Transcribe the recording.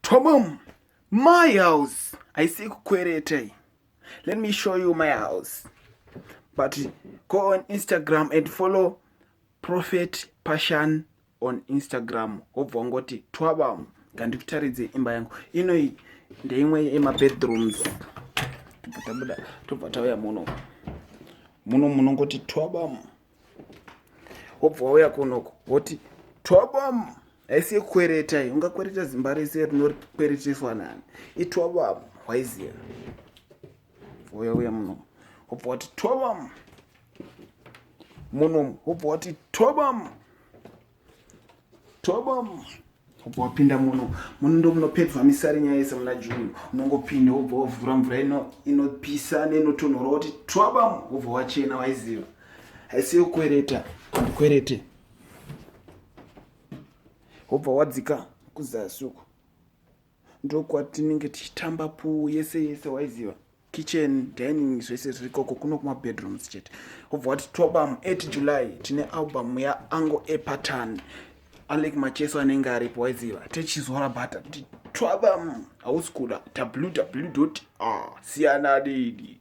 Twabam, my house haisi kukwereta iyi. Let me show you my house, but go on Instagram and follow Prophet Passion on Instagram, wobva wangoti twabam. Ngandikutaridze imba yangu inoyi. Ndeimwe yemabedrooms. Tobva tabuda, tobva tauya muno. Muno munongoti twabam, wobva wauya kunoko woti twabam. Haisi yekukwereta iyi. Ungakwereta zimba rese rinokwereteswa nani? Itwabam, waiziva? Uya uya muno, wobva wati twabam. Muno wobva wati twabam, twabam, wobva wapinda muno. Muno ndo munopedzwa misarinya yese muna June. Unongopinda, wobva wavhura mvura inopisa neinotonhora, woti twabam, wobva wachena, waiziva? Haisi yekukwereta, handikwerete. Wobva wadzika kuzasi uko, ndokwatinenge tichitamba pool yese yese, waiziva? Kitchen, dining, zvese zviri koko. Kuno kumabedrooms chete. Wobva wati twabam. 8 July tine album yaango epatan Alec Macheso anenge aripo, waiziva? Techizora bhata kuti twabam. Hausi kuda www r siyana didi.